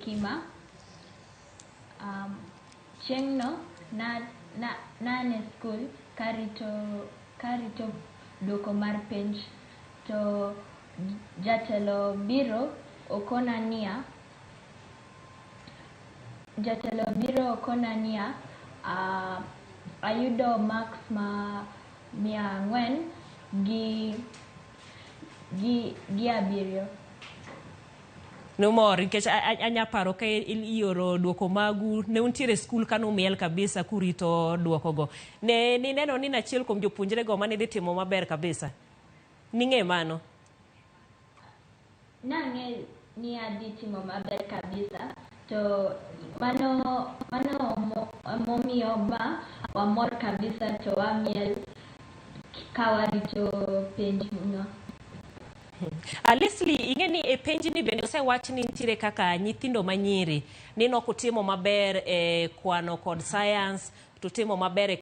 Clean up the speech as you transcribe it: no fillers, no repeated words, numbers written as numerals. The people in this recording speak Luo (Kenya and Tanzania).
Hekima. Chieng'no na, na, na an e skul karito duoko mar penj to jatelo biro okona niya jatelo biro okona niya ayudo marks ma 400 gi 7. Nomor nikech anya paro ka ioro duoko magu ne untiere e skul kanumiel kabisa kurito duokogo. Ne nineno ni achiel kuom jopuonjre go mane dhi timo maber kabisa. Ning'e mano? Nang'e ni adhi timo maber kabisa to mano momiyo ma wamor kabisa to wamiel ka warito penj no. Leslie, ing'e ni e penj ni bende osewach ni nitiere kaka nyithindo manyiri ni nok utimo maber e kwano kod science to timo maber e